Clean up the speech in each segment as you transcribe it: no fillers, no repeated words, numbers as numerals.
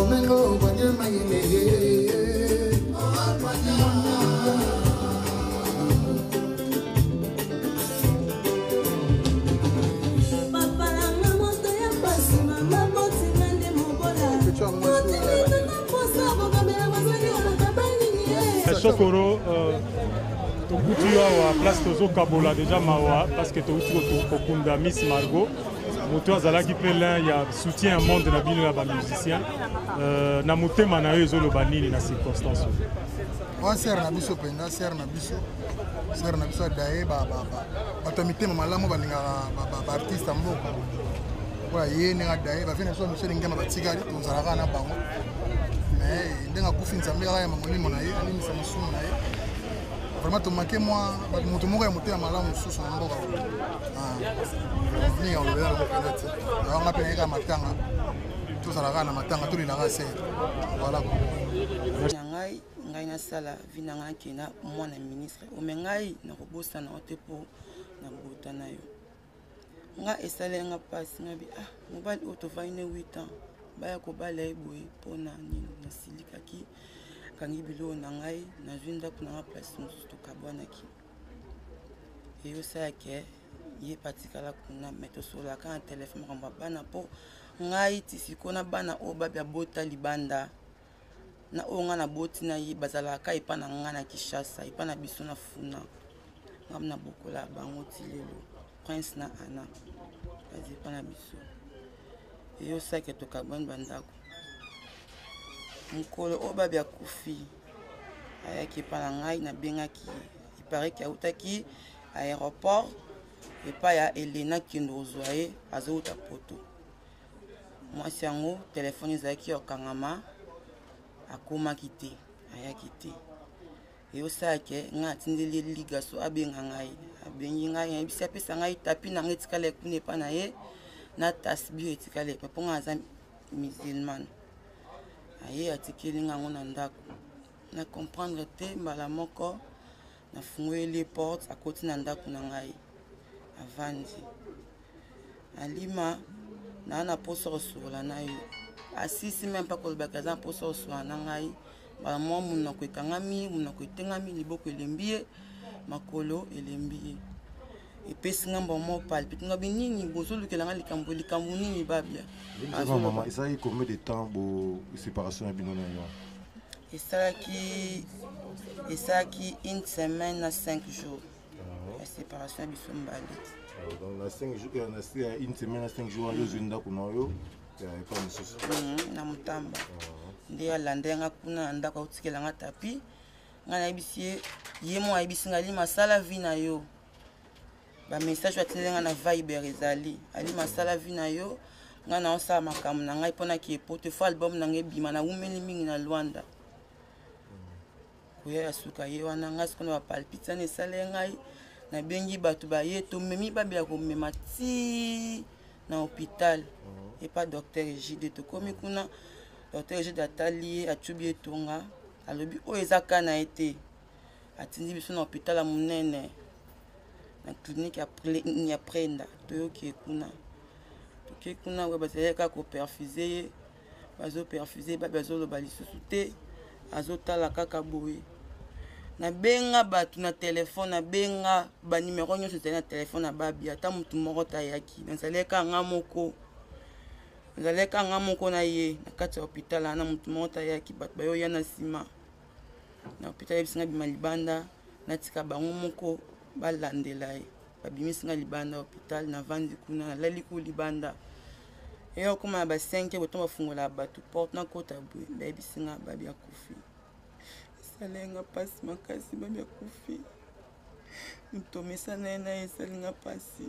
Bomengo bwanya mayele. Papa nanga moto ya pasi, mama botinga nde mobola. Motimi tata mposa kokabela bazali olakaba nini ye. Sokoro, tokuti yo awa place tozokabola deja mawa parce que touti kokunda Miss Margot, moto azalaki mpe l'un ya soutien ya monde na bino ya bamusicien. Na motema na yo ezoloba nini na circonstance oyo? Oa sere na biso mpenza, sere na biso, sere na biso adaye, bato ya mitema malamu balingaka baartiste ya mboka oyo ye ndenge adaye bavie na biso michel ngema batikali tozalaka na bango. Mais ndenge akufi, Nzambe kaka yamba molimo na ye, alimisa masumu na ye. Vraiment tomanke mwa moto moko ya motema malamu mosusu na mboka mingi. Alobela nango mpenza te yawanga mpe nayeka matanga, tozalaka na matanga, tolelaka sere, voilà. Na ngai, ngai nasala vie na ngai, nakende na mwana ministre ome ngai nakobosana yo te mpo nabota na yo. Nga esali nga mpasi, ngabi ah, mobali oyo tovandi ne 8 ans, baya kobala ye boye mpona nini? Nasilikaki, kangi biloko na ngai, nazwi ndako na nga place mosusu, tokabwanaki. Eyosalake ye patikala kuna, me tosololaka na telefone makambo ya bana, mpo ngai ti sikoyo na bana oyo babi abota libanda na oyo ngai naboti na ye bazalaka epa na ngai na Kinshasa, epa na biso na Funa. Ngai nabokola bango ti lelo, Prince na Ana baza epa na biso. Eyosaki tokabwani bandako. Mokolo oyo babi akufi, ayaki epa na ngai, nabengaki ye, ipareki autaki aéroport epai ya Elena kendo kozwa ye, azouta Poto. Mwasi yango telefone ezalaki ya kokangama, akomaki te, ayaki te. Eyosalake ngai atindeli ye ligaso abenga ngai, abengi ngai, ayebisi apesa ngai tapi na ngai etikala ekuna epa na ye na tasbio etikala epa, mpo ngai aza musulmane. Aye atikeli ngai yango na ndako, na comprendre te. Mbala moko nafungoleli ye porte, akoti na ndako na ngai, avandi. Alima naa na mposa kosolola na yo. Asisi meme mpa kolobaki aza na mposa kosolola na ngai. Mbala mwa monoko ekangami, monoko etengami, liboko elembi ye, makolo elembi ye. Epesi nga mbwa moko palpite, ngabi nini bozolukela nga likambo, likambo nini babia? Mama, esalaki combien de temps bo séparation ya bino na yo? Esalaki une semaine na 5 jours ya séparation ya biso mbale. Donc na 5 jours, na une semaine na 5 jours, yo ozwi ndako na yo epa mosusu? Na Motamba nde alanda nga kuna na ndako, aotikela nga tapi. Ngai nayebisi ye, ye mo ayebisi nga: Alima, asala vie na yo. Bamessage oyo atindeli nga na Viber ezali: Alima, asala vie na yo, ngai naosala makambo na ngai mpona kie poto fo album na ngai ebima, nawumeli mingi na Lwanda. Koya ya suka ye wana, ngai sikoyo na bapalpite wana esala ye ngai, nabengi bato baye, tomemi babela komema ti na hôpital epa docteur Egide. Tokomi kuna, docteur Egide atali ye, atubi etonga, alobi oyo eza ka na ye te. Atindi biso na hôpital ya monene, na clinique ya Prenda. Toyoki kuna, toke kuna, oyo bazalaki kaka koperfuse ye, bazoperfuse babi, azoloba lisusu te, azotala kaka boye. Nabenga bato na telefone, nabenga banimero nyonso ezali na telefone na babi, ata motu moko te ayaki. Nazalaki kaka nga moko, nazalaki kaka nga moko na ye na kati ya hôpital wana, motu moko te ayaki. Bato bayoya na nsima na hôpital, yebisi nga bima libanda, natika bango moko balandela ye. Babimisi nga libanda ya hôpital, navandi kuna, nalali ku libanda. Eya okóma na ba 5 heures, botongo bafungola bato porte, nakota boye, bayebisi nga babi akufi. Esala nga mpasi makasi, babi akufi, motomesana ye na ye, esali nga mpasi.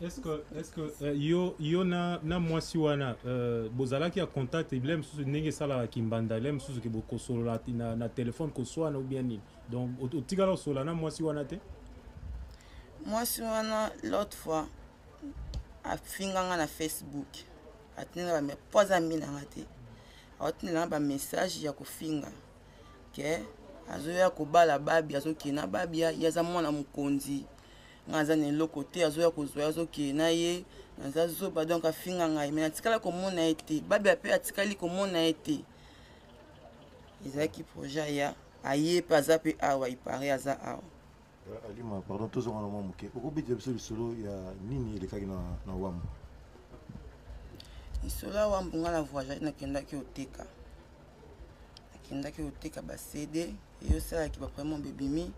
Est-ce que yo na mwasi wana bozalaki ya contact ebile mosusu ndenge esalaka kimbanda ele mosusu ke bokosolola na telefone, koswana ou bien nini? Donc otikala kosolola na mwasi wana te? Mwasi wana, l'autre fois afinga nga na Facebook, atindela po aza ami na nga te, aotindela nga bamessage ya kofinga ke azoya kobala babi, azokende na babi, ye aza mwana mokonzi, nga aza na eloko te, azoya kozwa ye, azokende na ye. Naza zoba, donc afinga ngai, mais natikala komona ye te. Babia mpe atikali komona ye te. Ezalaki projet ya aye mpe aza mpe awa, ipare aza awa. Alima, pardon, tozonga na mwa moke. Okobetela biso lisolo ya nini elekaki na Wambo? Lisolo ya Wambo, ngai na voyage, nakendaki oteka, nakendaki oteka ba CD. Eyosalaki bapremier bebimi.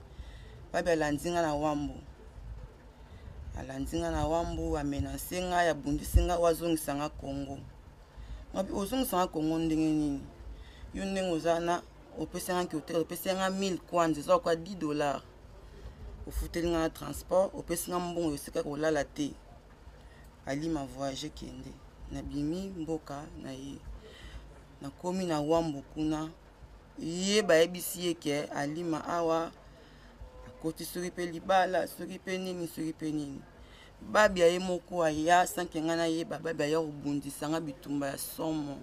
Babi alandi ngai na Wambo, alandi ngai na Wambo, amenace ngai, abundisi ngai, oyo azongisa nga Congo. Ngabi, ozongisa nga Congo ndenge nini? Yo ndenge oza na opesi nga kioteka, opesi nga 1000 kwanza, eza kwa 10 $. Ofuteli nga na transport, opesi nga mbongo esika kolala te. Alima, voyage, kende. Nabimi mboka na ye, nakomi na Wambo kuna, ye bayebisi ye ke Alima awa akoti soki mpe libala, soki mpe nini, soki mpe nini. Babia ye moko aya sanke ngai nayeba. Babia aya kobundisa nga, bitumba ya somo,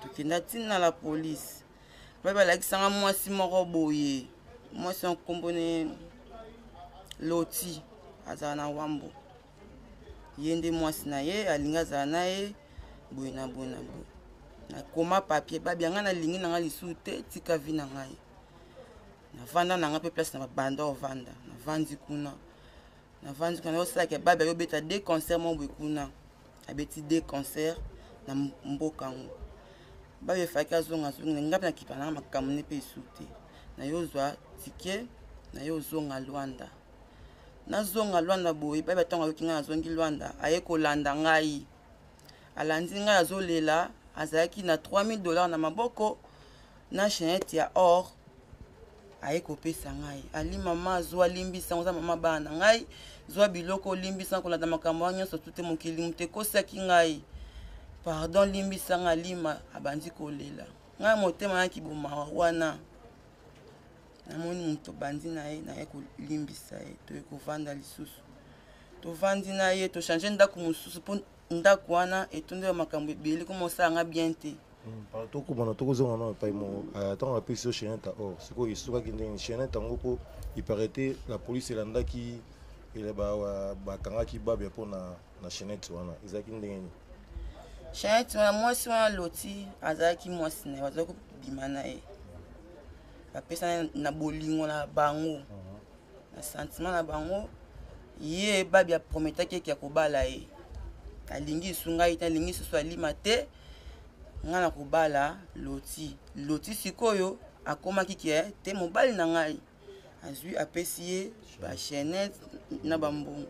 tokenda ntina la police. Babi alakisanga mwasi moko boye, mwasi ya nkombo ne Loti, azala na Wambo. Ye nde mwasi na ye, alingi azala na ye boye na boye na boye. Nakoma papier. Babia, ngai nalingi na ngai lisusu te, tika vie na ngai. Navanda na ngai mpe place na babanda ovanda. Navandi kuna, navandi kuna, osalaka. Babi ayobeta deux concert moko boye kuna, abeti deux concert na mboka yango. Babi efalaki azonga, azongi. Ngai mpe nakipa nanga makambo ne mpe esu te. Naye ozwa ticket, naye ozonga Lwanda. Nazonga Lwanda boye, babi ntango ayoki ngai nazongi Lwanda, aye kolanda ngai. Alandi ngai, azolela. Azalaki na 3000 $ na maboko na chaînette ya or. Aye kopesa ngai: "Ali mama, zwa, limbisa, oza mama bana na ngai, zwa biloko, olimbisa kolanda makambo wana nyonso tu te. Mokili moto ekosaki ngai, pardon, limbisa ngai." Alima abandi kolela. Ngai motema nayaki bomawa wana, namoni moto bandi na ye, naye kolimbisa ye. Toye kovanda lisusu, tovandi na ye, tochange ndako mosusu, mpo ndako wana etondela makambo ebele, koma osalanga bien te. Tokobana, tokozonga nano epai moko. Ntango apesi yo chaînette ya or, sikoyo esukaki ndenge chaînette yango? Mpo iparaît la police elandaki, bakangaki Babia mpona na chaînette wana. Ezalaki ndenge nini? Chaînette wana, mwasi wana Loti azalaki mwasi na ye, bazalaki kobima na ye, bapesana na bolingo na bango, na sentiment na bango. Ye Babi aprometaki eke ya kobala ye. Alingi lisu ngai te, alingi lisusu Alima te, ngai na kobala Loti. Loti sikoyo akomaki ke te mobali na ngai. Azwi, apesi ye bachaînette na bambongo.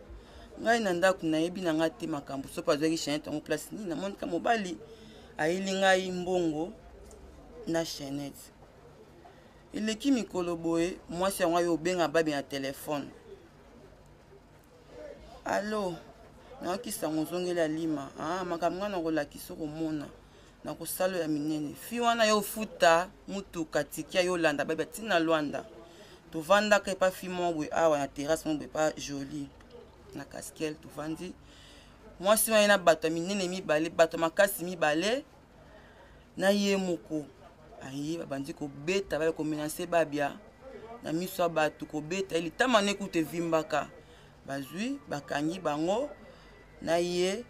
Ngai na ndako nayebi na ngai te makambo soki azwaki chaînette yango place nini. Namoni ka mobali ayeli ngai mbongo na chaînette. Eleki mikolo boye, mwasi yango ayo obenga Babi na telefone: "Allo, nayoki sango ozongeli Alima. Ah, makambo ngai nakolakisa, okomona na kosala ya minene." Fi wana yo ofuta mutuka tikia, yo olanda Babi atina Lwanda. Tovandaka epa fi moko boye awa na terrasse moko boye, epa Jolie na Caskel. Tovandi, mwasi wana ye na bato ya minene mibale, bato ya makasi mibale na ye moko. Aye, babandi kobeta, baya komenacer Babia na miso ya bato, kobeta ye litama ne kutu evimbaka. Bazwi, bakangi bango na ye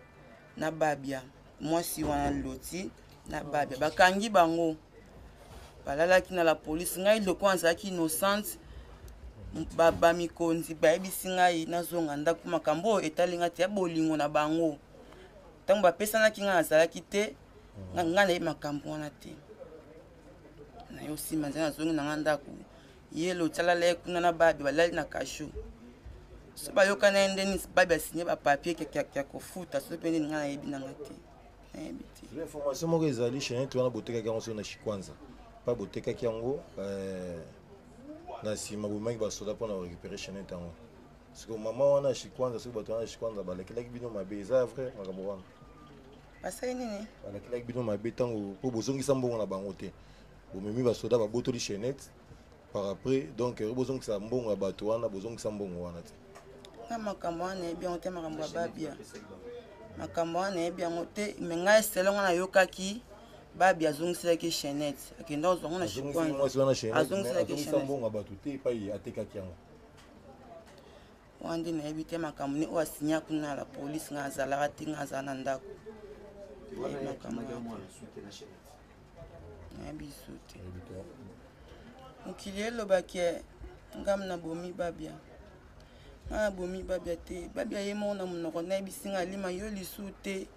na Babia, mwasi wana Loti na Babia, bakangi bango, balalaki na la police. Ngai lokola nazalaki innocente, bamikonzi bayebisi ngai nazonga ndako. Makambo oyo etali ngai te, ya bolingo na bango ntango bapesanaki, ngai nazalaki te, ngai nayebi makambo wana te. Naye osima nzela, nazongi na ngai ndako. Ye Loti alala ye kuna na Babi, balali na kasho. So bayokana ye ndeni, Babi asinye bapapier ya kofuta, so mpe ndeni, ngai nayebi na ngai te, nayebi te. Information moko ezali, chaînette wana botekaki yango so na Chikwanza mpa botekaki yango, na nsima bomemaki basoda mpona korécupérer chaînette yango. Sikoyo mama wana ya Chikwanza, soki bato wana ya Chikwanza balekelaki bino mabe, eza ya vrai makambo wana? Basali nini? Balekelaki bino mabe ntango mpo bozongisa mbongo na bango te, bomemi basoda, babotoli chaînette par après. Donc bozongisa mbongo ya bato wana, bozongisa mbongo wana te. Nga makambo wana nayebi yango te, makambo ya Babia, makambo wana nayebi yango te. Me ngai selon nga nayokaki, Babi azongiselaki chaînette, akenda kozwa yango na Chikwanza, azongiselaki mbongo ya bato te epai atekaki yango. Wana nde nayebi te makambo ne oyo asinya kuna na la police, ngai azalaka te, ngai azala na ndako. Makambo nayebi biso te. Mokili elobaki ngam nabomi Babia, ngai nabomi Babia te. Babia ye moko na monoko nayebisi ngai alima yo lisu te.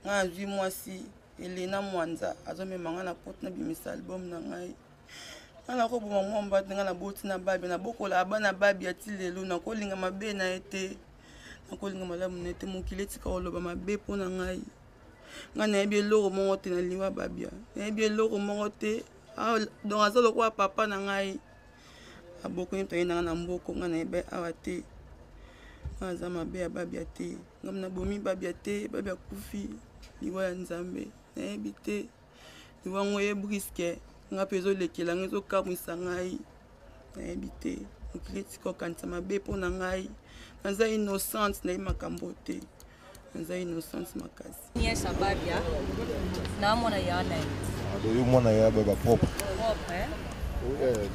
Ngai azwi mwasi Elena Mwanza azomema ngai na poto nabimisa album na ngai. Ngai nakoboma mwa mbati, ngai naboti na Babia, nabokola bana Babia ti lelo, nakolinga mabe na ye te, nakolinga malamu na ye te. Mokili etika koloba mabe mpo na ngai. Ngai nayebi eloko moko te na liwa Babia, nayebi eloko moko te. Donc aza lokola papa na ngai, abokoli moto aye na ngai na mboko, ngai nayebi awa te. Ngai aza mabe ya Babia te, ngai nabomi Babia te. Babia akufi liwa ya Nzambe, nayebi te liwa yango ye briske ngai mpe ezolekela ngai, ezokamwisa ngai, nayebi te. Mokili etika kokanisa mabe mpo na ngai, naza innocente, nayebi makambo te, naza innocente makasi. Nièce Babia, na mwana ya na ye. Yo mwana ya baba propre. Propre.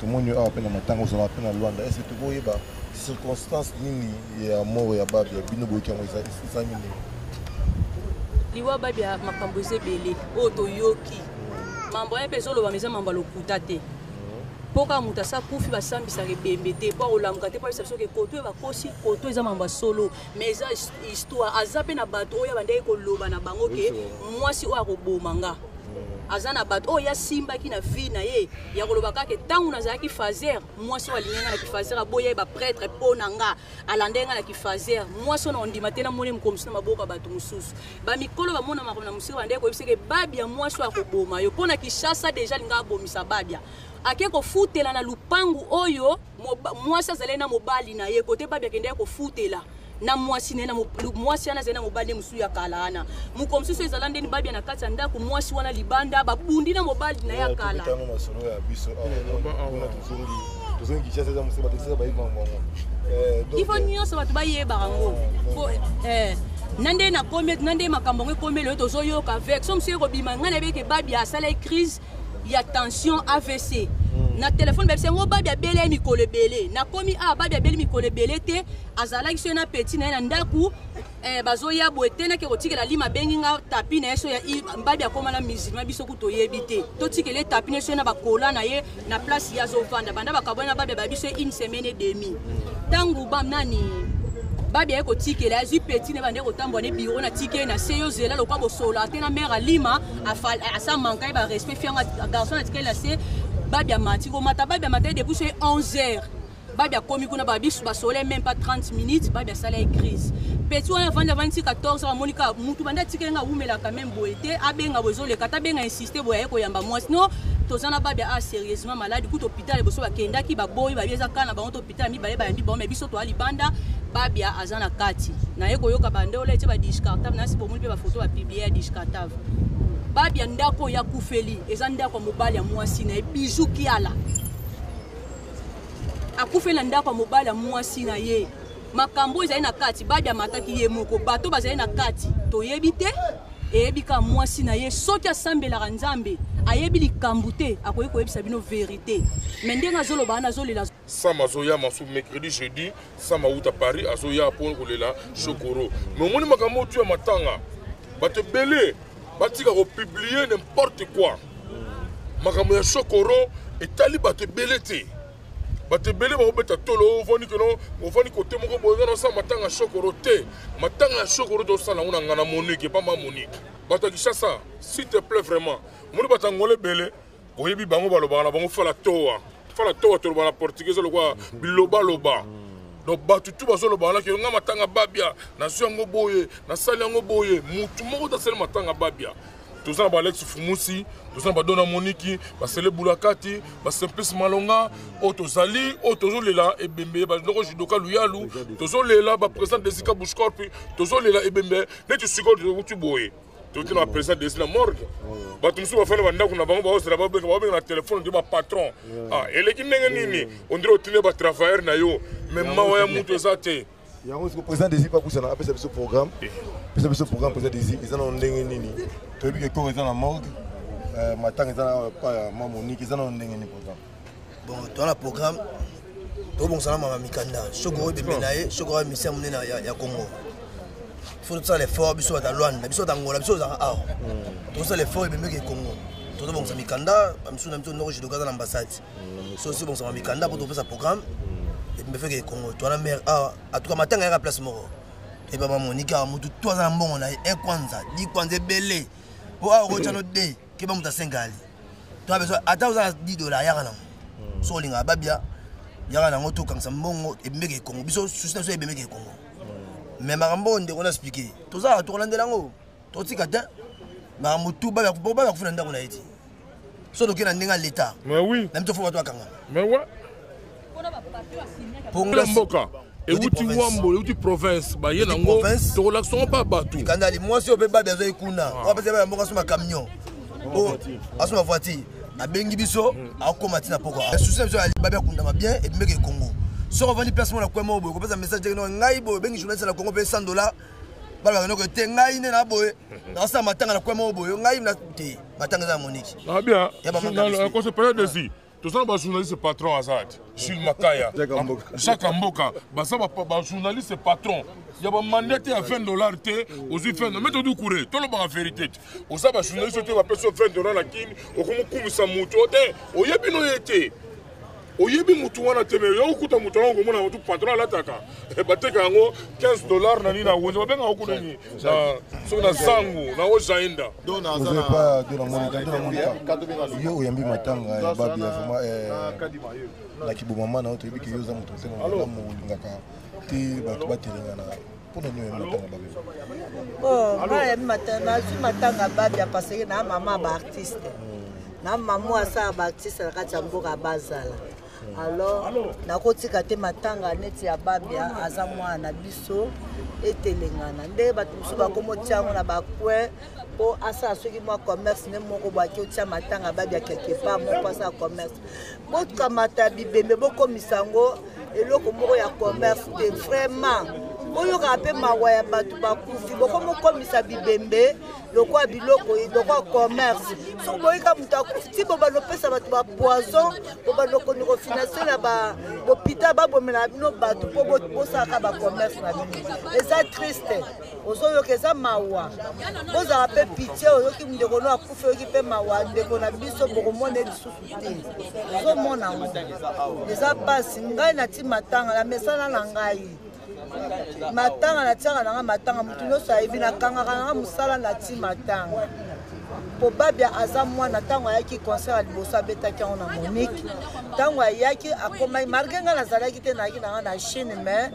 Tomoni awa mpe na matanga ozala mpe na Luanda. Est ce que tokoyeba circonstance nini ya mort ya Babia? Bino boyoki yango ezali nini? Liwa Babia, makambo eza ebele oyo toyoki. Mambo ya mpe ezolobama eza mambo ya lokuta te. Mpo kaka moto asa kufi basambisaka ebembe te mpo akolamuka te mpo ayebisa biso ke koto oyo bakosi koto eza mambo ya solo, mais eza histoire. Aza mpe na bato oyo abandaki koloba na bango ke mwasi oyo akoboma nga. Aza na bato oyo asimbaki na vie na ye ya koloba kaka ntango nazalaki fazer, mwasi oyo alingi nga na kifazer, aboya ye baprêtre mpo na nga, alanda ye nga na kifazer. Mwasi oyo na ondima te, namoni mokolo mosusu na maboko ya bato mosusu. Bamikolo bamona makambo na mosika, bandeki koyebisa ke Babia mwasi oyo akoboma yo. Mpo na Kinshasa deja alinga abomisa Babia, ake kofutela na lupangu oyo mwasi azali na mobali na ye. Kote Babia akendaki kofutela na mwasi na ye, na mwasi wana azali na mobali mosusu ya kala wana. Moko mosusu ezala ndeni Babia na kati ya ndako, mwasi wana libanda, babundi na mobali na ye ya kala. Ifo nyonso bato bayebaka yango na nde nakomi na nde makambo yango ekomeli oyo tozoyoka version mosusu ekobima. Ngai nayebi eke Babia asalaki crise ya tension, AVC. Na telefone bayebisi yango Babia abeli ye mikolo ebele. Nakomi awa, Babia abeli mikolo ebele te, azalaki soki na petit na ye na ndako, bazoya boye te. Nake kotikela lima, abengi nga tapi na ye so ya Babia akóma na musulman, biso ku toyebi te. Totikela ye tapi na ye so na bakola na ye na place ye azovanda. Banda bakabwani na Babia, bayebi so une semaine et demi. Ntango ba nani Babia ye kotikela, azwi petit na bande kotambola ne biro, na tike na se yo zela lokwa bosola te na mare alima asa manka ye barespect fianga garçon na tikeli na se. Babia mati komata, Babia mata ye depuis so ye 11 heures. Babia akomi kuna, babisu basole même pas 30 minutes, Babia asala ye crise. Petit wana avandi, avandi ti 14 heures, amoni kaka mutu banda atikeli nga awumelaka même boye te, abenga boye ezoleka te, abenga insiste boye, aye koyamba mwasi. No toza na Babia a sérieusement malade kutu hôpital liboso bakendaki, baboyi, babi eza kaka na bango to hôpital mibale bayambi bango, mais biso toya libanda, Babia aza na kati. Naye koyoka bande ola etie badiscartable nasi bomoni mpe bafoto bapublie ya discartable. Babia ndako oyo akufeli eza ndako ya mobali ya mwasi na ye Bijou Kiala. Akufeli na ndako ya mobali ya mwasi na ye. Makambo ezali na kati, Babia amataki ye moko, bato bazali na kati toyebi te. Eyebi kaka mwasi na ye. Soki asambelaka Nzambe, ayebi likambo te, akoki koyebisa bino verité. Me ndenge azoloba wana, azolela. Sam azoya masu mercredi, jeudi. Sam auta Paris, azoya mpo kolela Shokoro. Mais omoni makambo oyo tu ya matanga, bato ebele batika kopublie n'importe quoi. Makambo ya Shokoro etali bato ebele te. Bato ebele bakobeta tolo, ovandi keno ovandi kote moko boye, nga nasala matanga ya Shokoro te. Matanga ya Shokoro tosala yango na nga na Monique, epa ma Monique. Bato ya Kinshasa, s'il te plaît, vraiment, omoni bato ya Angola ebele, oyebi bango balobaka na bango fala toa fala toa, toloba na portugais eza lokola bilobaloba. Donc bato tu bazoloba wana ke nga matanga Babia nazwi yango boye, nasali yango boye. Mutu moko tasali matanga Babia. Toza na baalex Fumusi, toza na badona Moniki, basele Bulakati, basimplice Malonga oyo tozali oyo tozolela ebembe, bandoko judoka Luyalu, tozolela baprésident Desika Bushcorp, tozolela ebembe neti sikoyo tokuti boye, toki na baprésident Desi na morgue. Bato mosusu bafanda bandako na bango, baozela babenga, babenga na telefone nde bapatron. Ah, eleki ndenge nini? Ondire otindi batravailleur na yo, mais mawa ya moto eza te. Yango siko président Desi papusana apesa biso programme, apesa biso programme. Président Desi, eza na ndenge nini? Toyebi ke koro eza na morgue, matanga eza na pa ya ma Monique, eza na ndenge nini programme? Bon, toza na programme. Tobongisa na mama mikanda. Soko ebembe na ye, soko ya misia monene ya Congo. Faut tosala effort biso bato ya Luanda, biso bato ya Angola, biso tozalaka awa. Tosala effort ebembeke Congo. Tozobongisa mikanda, bamisu na biso noko judoka aza na ambassade. So osi bongisa mikanda mpo topesa programme ebembe feke Congo. Towana mare awa, en tout cas matanga yaka place moko. Eba ba Monica mutu to aza na mbongo na ye, un kwanza, dix kwanza ebele. Po awa okotya no de, keba mutu asenga ali. To besoin ata oza na 10 dollars yaka nango. So olingaka babia yaka nango tokangisa mbongo ebembeke Congo. Biso susi na biso ebembeke Congo. Mais makambo oyo ndeko na expliqué, tozala tokolandela yango, totika te. Makambo tu babia babia kufa na ndako na ye ti. So toke na ndenge ya l'État. Mais oui. Na biso fo bato bakanga. Mais ouais. Ponga mboka euti wambo euti province baye nango tokolakisa ngo mpa bato kandali mwasi oyo mpe babi azwaki kuna oyo apesa babi mboka asomba camion oyo asomba voiture abengi biso akokoma ntina pokwa susi na biso babi akundama bien ebimeke congo soki ovandi place moko na kwe moko boye kopesa message te ngai boye obengi journaliste na congo mpe 100 dollar balobaka noko te ngai nde na boye nakosala matanga na kwe moko boye ngai na te matanga eza ya moniki ah bien kosepela desi toza na bajournaliste patron aza te jules makaya jacques mboka baza bajournaliste patron ya bamanda te ya 20 dollar te ozwi 20 me todi kure tolobaka verité te oza bajournaliste te bapesi yo 20 dollar na kini okomokumisa moto te oyebi no ye te oyebi motu wana te me yo okuta moto yango okomona motu patron alataka bateka yango 15 dollar na nini na wenze babengaka kuna nini soki na zangu na ojaenda yo oyambi matanga ya babi ya vraiment na kibomama na yo toyebi ke yo oza moto motema malamu olingaka te bato batelengana mpo na nini oyambi matanga babi bon ngai nayambi nazwi matanga babi ya parce que na mama baartiste na mama asala baartiste na kati ya mboka bazala alors nakotika te matanga neti ya babia aza mwana na biso etelengana nde bato mosusu bakomotia yango na bacoin mpo asala soki mwa commerce nde moko boaki otia matanga babia quelque part moko asala commerce bokamata bibembe bokomisa yango eloko moko ya commerce te vraiment boyokaka mpe mawa ya bato bakufi bokomokomisa bibembe lokola biloko lokola commerce soki boyika moto akufi ti bobanda opesa bato bapoison bobanda okoni kofinanse na bahôpital babomela bino bato mpo bosalaka bacommerce na bino eza triste ozoyoka eza mawa bozala mpe pitie oyoki ndeko no akufi oyoki mpe mawa ndeko na biso bokomona ye lisusu te ozomona yango eza mpasi ngai nati matanga na mesana na ngai matanga natiaka nanga matanga motu nyonso ayebi nakangaka nanga mosala nati matanga po babia aza mwana ntango ayaki concert ya liboso abetaki yango na monique ntango ayaki akomaki malgre ngai nazalaki te nayaki nanga na chine mais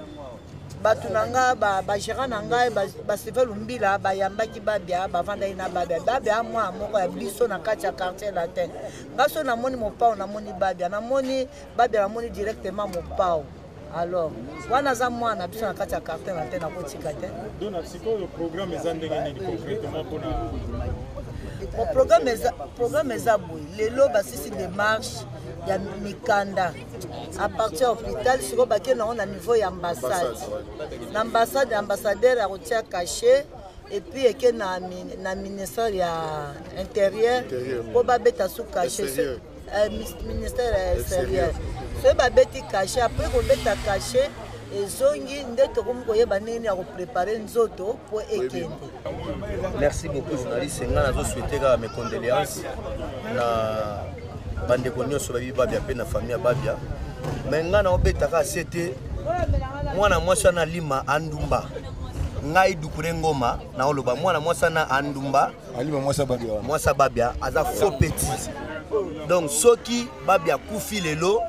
bato na nga bagérant na ngai basylvain lumbila bayambaki babia bavandaki na babia babia mwana moko ya biso na kati ya quartier latin ngai so namoni mopao namoni babia namoni babia namoni directement mopao alors wana aza mwana biso na kati ya quartier na te nakotika te dona sikoyo programme eza ndenge nini concrètement mpona bon programme eza boye lelo basisi démarche ya mikanda à partir ya hôpital sikoyo bakende yango na niveau ya ambassade na ambassade ambassadeur akotia cachet et puis eke na, na ministère ya intérieur mpo babeta su cachet ministère ya extérieur soki babeti cachet après kobeta cachet ezongi nde tokomi koyeba ndenge nini ya koprepare nzoto mpo ekende. Merci beaucoup journaliste, ngai nazo souhaiter kaka mes condoléances na bandeko nyonso bayebi Babia mpe na famille ya Babia, mais ngai naobetaka ase te mwana mwasi wana alima andumba ngai dukure ngoma naoloba mwana mwasi wana andumba alima mwasi ya Babia mwasi ya Babia aza faux petit donc soki Babia akufi lelo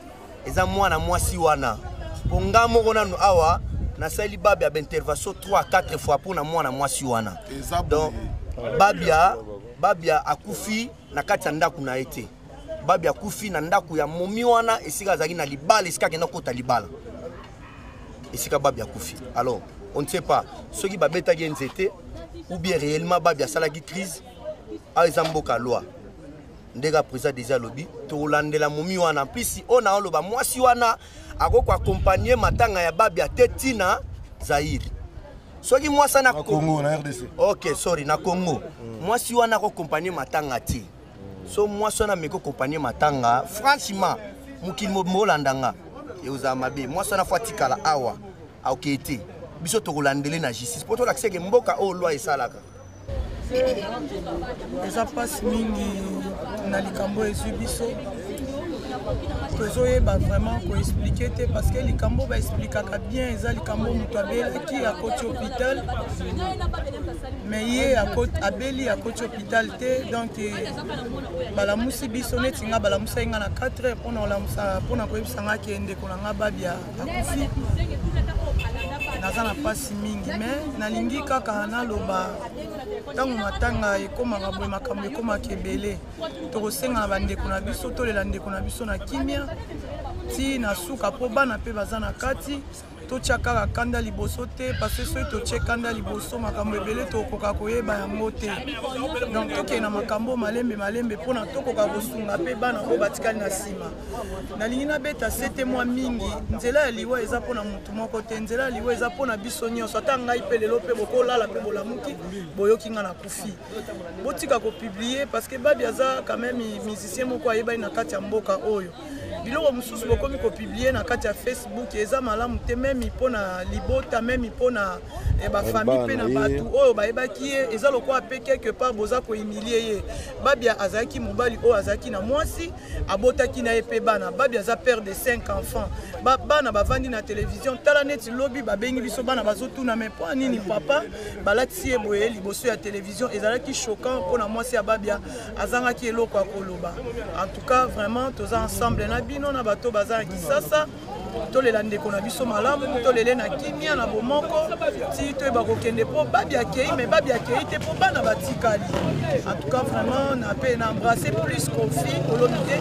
eza mwana mwasi wana mpo nga moko nanu awa nasali Babia baintervention 3 4 fois mpona mwana mwasi wana donc Babia Babia akufi na kati ya ndako na ye te Babia akufi na ndako ya momi wana esika azalaki na libala esika akenda kota libala esika Babia akufi alors on ne sait pas soki babetaki ye nzete ou bien réellement Babia asalaki crise awa eza mboka loi ndenge président déjà alobi tokolandela momi wana en plus oyo na oloba mwasi wana akoki koakompagne matanga ya Babia te ntina Zaire soki mwasi wana Congo na RDC ok sorry na Congo mwasi wana akokompagne matanga te so mwasi wana ameki kokompagne matanga franchement mokili molanda nga Ekozala mabe. Mwasi wana fo atikala awa, akokende te. Biso tokolandele na justice mpo tolakisa ke mboka oyo loi esalaka. Eza mpasi mingi na likambo ezwi biso, tozoyeba vraiment koexplike te, parce que likambo baexplikaka bien eza likambo moto abelaki akoti hôpital, mais ye abeli akoti hôpital te. Donc balamusi biso neti nga, balamusaki nga na 4 heures mpona kolamusa, mpona koyebisa nga ke ndeko na nga Babia akufi. Naza na mpasi mingi, mais nalingi kaka naloba, ntango matanga ekomaka boye, makambo ekomaka ebele. Tokosenga na bandeko na biso, tolela ndeko na biso na kimia ti na suka, mpo bana mpe baza na kati. Totya kaka kanda liboso te, parce que soki totie kanda liboso, makambo ebele tokoka koyeba yango te. Donc tokende na makambo malembe malembe, mpona tokoka kosunga mpe bana oyo batikali na nsima. Nalingi nabeta sete mwa mingi, nzela ya liwa eza mpona motu moko te, nzela ya liwa eza mpona biso nyonso. Ata ngai mpe lelo mpe bokolala mpe bolamuki, boyoki ngai nakufi, botika kopublier, parce que Babi aza quand même musicien moko ayebani na kati ya mboka oyo. Biloko mosusu bokomi kopublier na kati ya Facebook eza malamu te, même mpona libota, même mpona bafamille mpe na bato oyo bayebaki ye. Eza lokola mpe quelque part boza kohumilie ye. Babia azalaki mobali oyo azalaki na mwasi, abotaki na ye mpe bana. Babi aza père de 5 enfants. Bana bavandi na télévision, tala neti lobi babengi biso, bana bazotuna: "Mais mpo nini papa balatisi ye boye liboso ya télévision?" Ezalaki choquant mpona mwasi ya Babia, azangaki eloko ya koloba. En tout cas, vraiment toza ensemble na bino, na bato baza na Kisasa. Tolela ndeko na biso malamu, tolele na kimia, na bomoko, ti toyeba kokende, mpo Babi akei, mais Babi akei te, mpo bana batikali. En tout cas, vraiment na mpe na embrasse plus Kofi Olomide.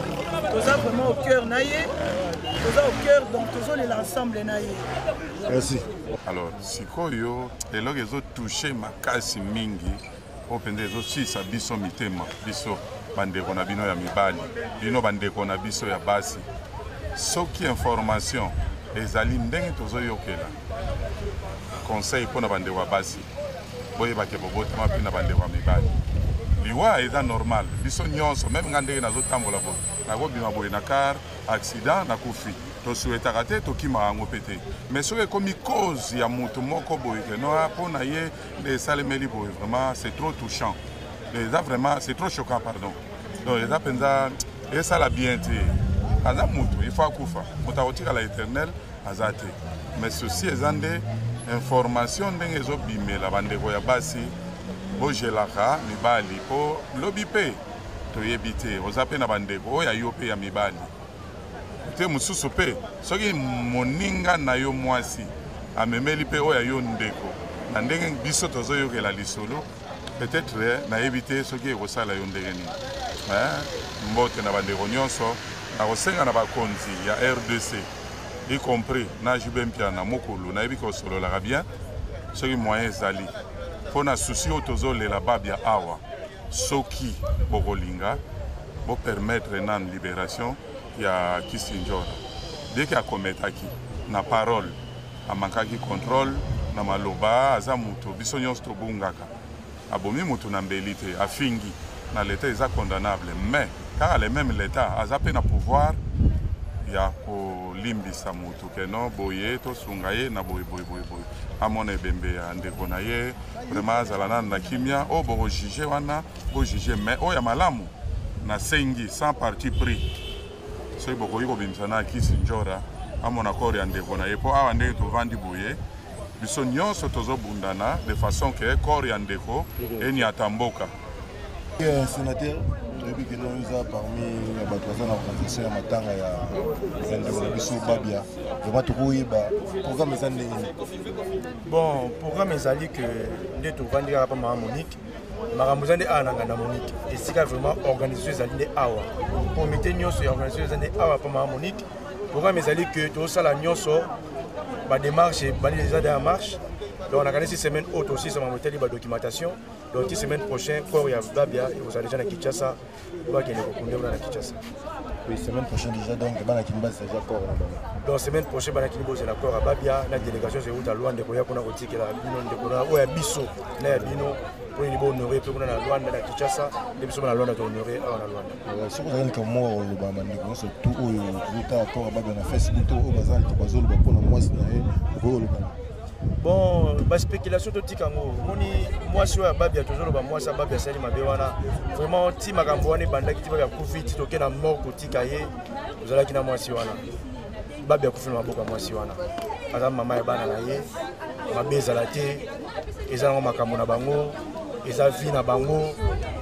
Toza vraiment au cœur na ye, toza au cœur, donc tozolela ensemble na ye. Merci. Alors sikoyo eloko ezotouche makasi mingi, oyo mpenza ezosilisa biso mitema, biso bandeko na bino ya mibali, bino bandeko na biso ya basi, soki information ezali ndenge tozoyokela, conseil mpona bandeko ya basi: boyebake bobotama mpe na bandeko ya mibali. Liwa eza normal, biso nyonso, même nga ndenge nazotambola boye, nakobima boye na car accident, nakufi. Tosuetaka te, tokimaka yango mpe te. Mais soki ekomi cause ya moto moko boye ke no mpo na ye nde esalemeli boye, vraiment c'est trop touchant, eza vraiment c'est trop choquant, pardon. Donc eza mpenza esala bien te. Aza moto, il faut akufa, moto akotikala éternel aza te. Mais ceci eza nde information ndenge ezobimela, bandeko ya basi, bogelaka mibali, mpo lobi mpe toyebi te. Oza mpe na bandeko oyo ya yo mpe ya mibali te mosusu mpe, soki moninga na yo mwasi amemeli mpe oyo ya yo ndeko na ndenge biso tozoyokela lisolo, peut-être nayebi te soki ekosala yo ndenge nini. Mbote na bandeko nyonso. Nakosenga na bakonzi ya RDC, y compris na JB Mpiana mokulu, nayebi kosololaka bien, soki moyen ezali, mpo na souci oyo tozolela Babia awa, soki bokolinga, bopermettre nanu libération ya Kisinjora. Dès akometaki na parole, amankaki contrôle na maloba, aza moto, biso nyonso tobungaka. Abomi motu na mbeli te, afingi na leta, eza condamnable, mais kaka le même leta aza mpe na pouvoir ya kolimbisa motu keno boye, tosunga ye na boye boye boye boye, amona ebembe ya ndeko na ye, vraiment azala nanu na kimia. Oyo bokojuge wana, bojuge, mais oyo ya malamu nasengi sans parti pris, soki bokoki kobimisa na Kisi Njora, amona corps ya ndeko na ye, mpo awa ndenge tovandi boye, biso nyonso tozobundana de façon ke corps ya ndeko eniata mboka. Sénateur, toyebi ke no eza parmi ya bato baza na organisation ya matanga ya ndeko na biso Babia. Vraiment tokoyeba programme eza ndenge nini? Bon, programme ezali ke nde tovandi kaka mpa mama Monique. Makambo eza nde awa na nganda Monique, esika vraiment organisation ezali nde awa, comité nyonso ya organisation eza nde awa mpa mama Monique. Programme ezali ke tozosala nyonso, badémarche ebandi eza ya marche. Donc nakanisi semaine oyo tosilisa makambo etali badocumentation. Donc ti semaine prochaine, corps ya Babia ekozala déjà na Kinshasa, bakende kokunda kuna na Kinshasa. Oui, semaine prochaine déjà, donc bana Kini bazela déjà corps na bango. Donc semaine prochaine, bana Kini bozela corps ya Babia na délégation ezeuta Lwa, ndeko ya kuna kotikela bino ndeko na oyo ya biso na ya bino. Mpo nini bohonore mpe kuna na Luanda, na Kinshasa, nde biso na Luanda tohonore awa na Luanda. Soki ozali likambo moko koloba, bandeko nyonso tu oyo tozotala corps ya Babia na Facebook to oyo baza bazoloba mpona mwasi na ye, okoki koloba? Bon, baspéculation totika yango. Omoni mwasi oyo ya Babia, tozoloba mwasi ya Babia asali mabe wana, vraiment ti makambo wana ebandaki, ti Babia akufi, ti toke na mort kotika ye, tozalaki na mwasi wana. Babia akufi na maboko ya mwasi wana, aza mama ya bana na ye. Mabe ezala te, eza nango makambo na bango, eza vie na bango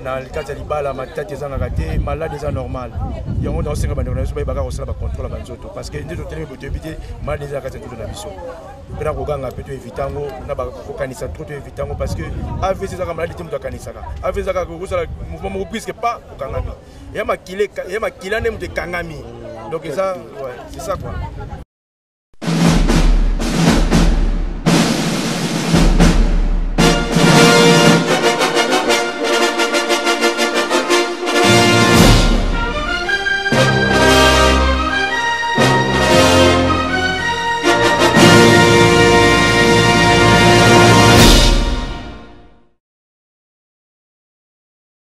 na kati ya libala. Matati ezangaka te, malade eza normal. Yango naosenga bandeko na biso bayebaka kosala bacontrôle ya banzoto, parce que nde totelemi boye, toyebi te malade eza na kati ya nzoto na biso. Mpe na koganga mpe toevite yango, na kokanisa trop toevite yango, parce que AVC ezaka maladi te. Moto akanisaka AVC ezaka kosala mouvement moko puisque pas okangami ya makila, ya makila nde moto ekangami. Donc eza, ouais, c'est ça quoi.